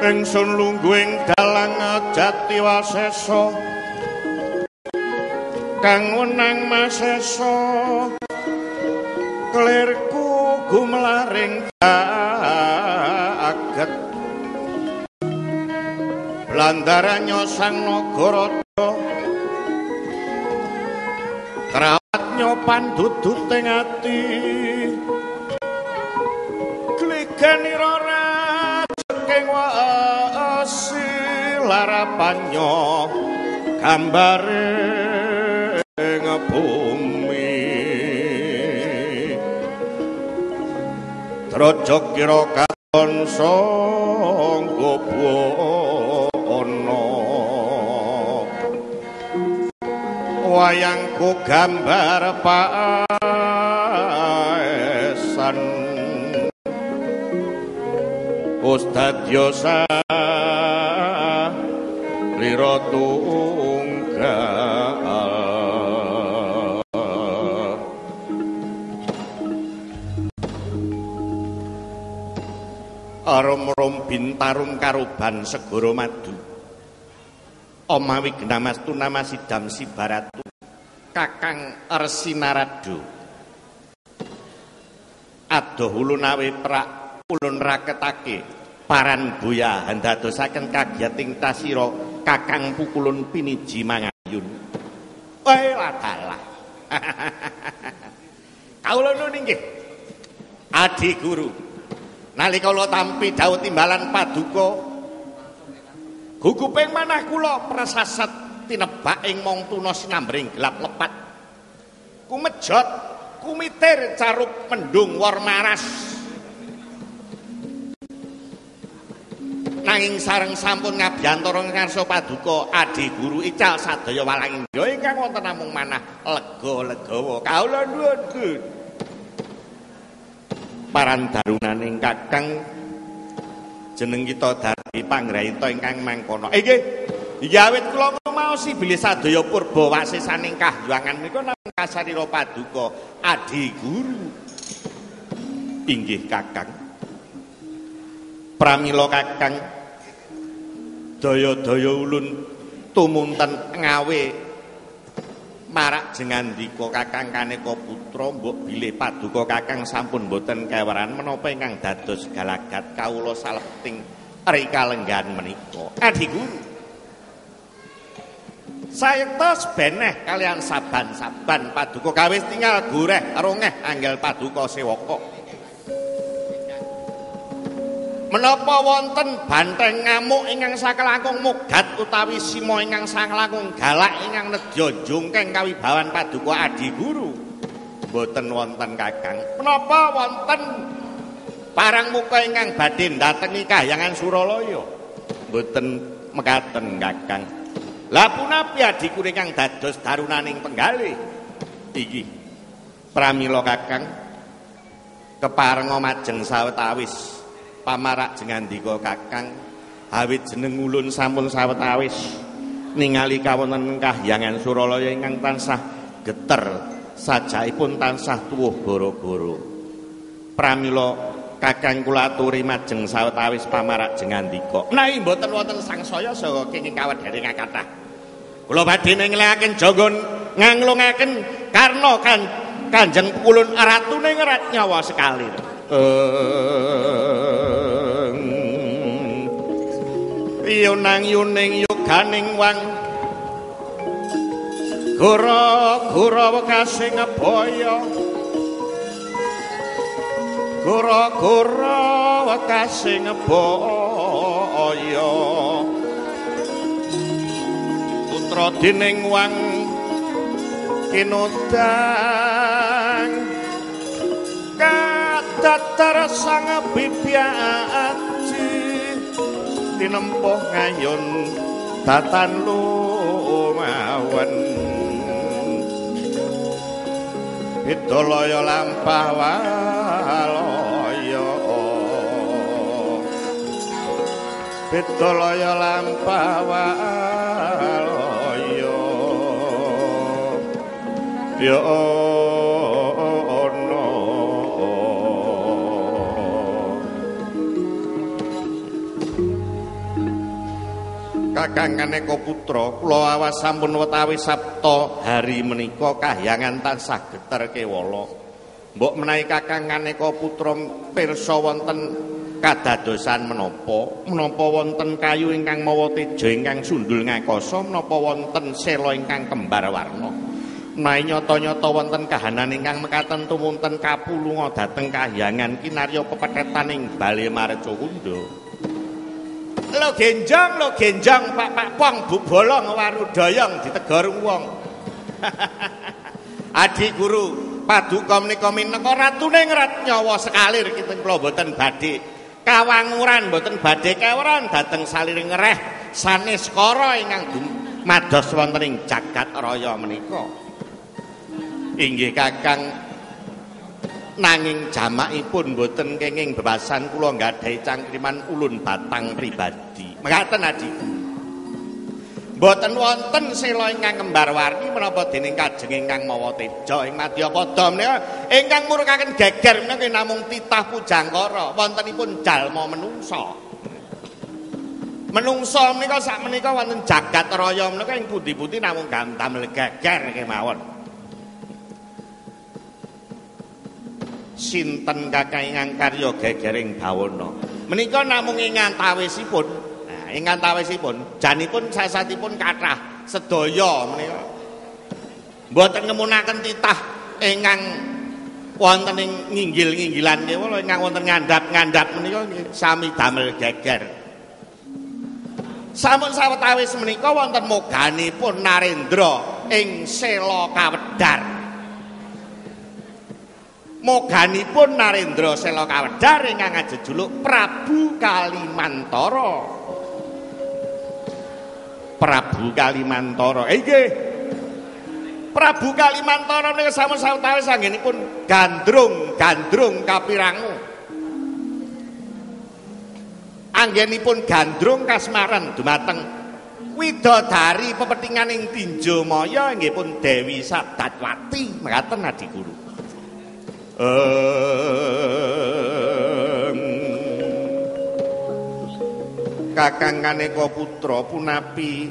Ingsun lungguh ing dalang jati wasesa kang wenang masesa klirku gumlaring aget landarannya sang nagaraja krawat nyopan dudut ing ati gliganira rajeking wasi larapanyo gambare ing bumi traja kira katon sangga buana wayangku gambar paesan Ustad Yosa lira tunggal arum-rum bintarum karuban segara madu omawi genamastu namasidam sibaratu kakang Resi Narada adoh ulunawe prak ulun raketake paran buya handadosaken kagiyating tasira kakang pukulun piniji mangayun. Wae ladalah. Kawula nuwun inggih Adi Guru. Nalika kula tampi dawuh timbalan paduka guguping manah kula prasasat tinebak ing mong tuna sinambring gelap lepat. Kumejot kumitir carup mendung wor maras. Nanging sareng sampun ngabiyantara ngarsa paduka Adi Guru ical sadaya walang indra ingkang wonten namung manah lega-legawa. Kawula nuwun. Paran darunaning kakang jeneng kita dadi panggraita ingkang mangkono. Inggih, iki awit kula ngumaosi bilih sadaya purba wasesaning kahyangan menika namung kasarira paduka Adi Guru. Inggih kakang. Pramila kakang daya-daya ulun tumunten ngawe marak jengandika kakang kaneka putra mbok bilih paduka kakang sampun boten keweran menapa ingkang dados galagat kawula salebeting rika lenggahan menika. Adi Guru sayektos beneh kalian saban-saban paduka kawis tinggal goreh rongeh anggel paduka sewaka. Menapa wonten banteng ngamuk ingkang sakelangkung mugat utawi sima ingkang sakelangkung galak ingkang nedya jungkeng kawibawan paduka adi guru? Mboten wonten Kakang. Menapa wonten parang muka ingkang badhe ndatengi kahyangan Suralaya? Mboten mekaten Kakang. Lah punapi adi guru ingkang dados darunaning penggalih? Iki pramila Kakang keparenga majeng sawetawis pamarak jengandika Kakang, awit jeneng ulun sampun sawetawis ningali kawontenan kahyangan Suralaya ingkang tansah geter sajaipun tansah tuwuh gara-gara. Pramila Kakang kula aturi majeng sawetawis pamarak jengandika. Menawi mboten wonten sangsaya saha kenging kawedhari kathah. Kula badhe nengleaken janggon nganglungaken karna Kanjeng Kulun ratune ngerat nyawa sekali. Yunang yuning yoganing wang gora-gora wekase ngebaya, gora-gora wekase ngebaya, putra dening wang kinodang kadatar sang bibiaji tinempuh ngayun datan lumawan bidalaya lampah walaya, bidalaya lampah walaya, ya ana. Kakang Kaneka Putra, kula awas sampun wetawis sabta hari menika kahyangan tansah geter kewala. Mbok menawi Kakang Kaneka Putra pirsa wonten kadadosan menapa? Menapa wonten kayu ingkang mawa teja ingkang sundul ngakasa, menapa wonten sela ingkang kembar warna? Menawi nyata-nyata wonten kahanan ingkang mekaten tumunten kapulunga dhateng kahyangan kinarya pepethetan ing bale Marcakunda. Lo genjong, pak pak pong, bu bolong, warudoyong, ditegor wong. Adi guru, paduka menika minangka ratune ngrat nyawa sekalir kinten kula boten badhe kawanguran, boten badhe keweran dhateng salir ngereh sanes kara ingkang mados wonten ing jagat raya menika. Inggih Kakang, nanging jamakipun boten kenging bebasan kula nggadahi cangkriman ulun batang pribadi. Mekaten adi guru. Mboten wonten sela ingkang kembar warni menapa dening kajeng ingkang mawa teja ing madyapada menika ingkang murukaken geger menika namung titah pujangkara wontenipun jalma menungsa. Menungsa menika sakmenika wonten jagat raya menika ing pundi-pundi namung damel geger kemawon. Sinten kakang ingkang karya gegering bawana menika namung ing antawisipun. Nah, ing antawisipun janipun sasatipun kathah sedaya menika mboten ngemunaken titah ingkang wonten ing nginggil-nginggilan kewala ingkang wonten ngandhap-ngandhap menika sami damel geger. Sampun sawetawis menika wonten moganipun Narendra ing Sela Kawedar. Moganipun Narendra Sela Kawedar ingkang ajejuluk Prabu Kalimantara. Prabu Kalimantara. Nggih. Prabu Kalimantara menika sampun sawetawis anggenipun gandrung-gandrung kapirangu. Anggenipun gandrung kasmaran dumateng widodari pepethinganing Tinjomaya inggih pun Dewi Sadatwati. Mekaten adi guru. Kakang Kaneka Putra punapi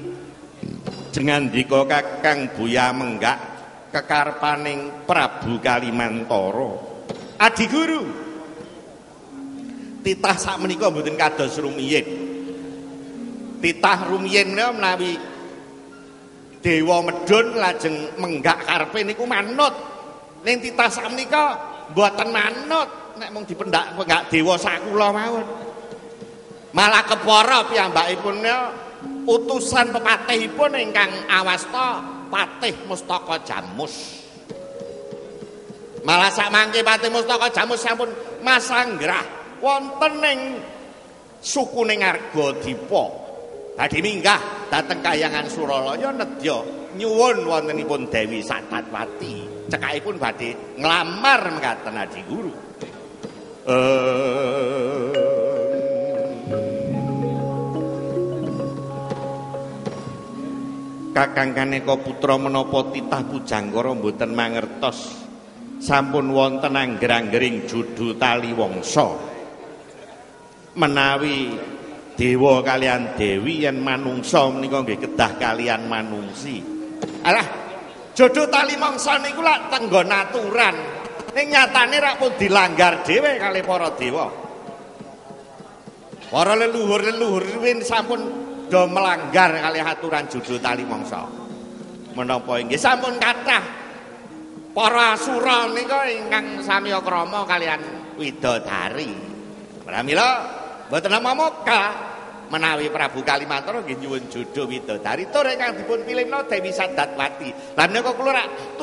jengandika Kakang Buya menggak kekarepaning Prabu Kalimantara. Adi guru, titah sakmenika mboten kados rumiyin. Titah rumiyin menika menawi Dewa Medun lajeng menggak karepe niku manut. Ning titah sakmenika mboten manut, nek mung dipendak penggak dewa sakula mawon. Malah kepara piyambakipun utusan pepatihipun ingkang awasta Patih Mustaka Jamus. Malah sakmangke Patih Mustaka Jamus sampun masanggrah wonten ing sukune Ngargadipa. Badhe minggah dhateng Kahyangan Suralaya nedya nyuwun wontenipun Dewi Satatwati. Cekakipun badhe nglamar mekaten Adi Guru. Kakang Kaneka putra menapa titah Pujanggara mboten mangertos sampun wonten angger-anggering judhu tali wangsa. Menawi dewa kalian dewi yen manungsa menika nggih kedah kalian manungsi. Alah, judhu tali mangsa niku lak tenggon aturan. Ning nyatane rak pun dilanggar dhewe kalih para dewa. Para leluhur-leluhur win sampun do melanggar kalih aturan judhu tali mangsa. Menapa inggih sampun kathah para asura menika ingkang samiya krama kalian widodari. Pramila mboten namaka menawi Prabu Kalimantara nggih nyuwun jodho widodari tur ingkang dipun pilihna Dewi Sadatwati. Lah menika kula rak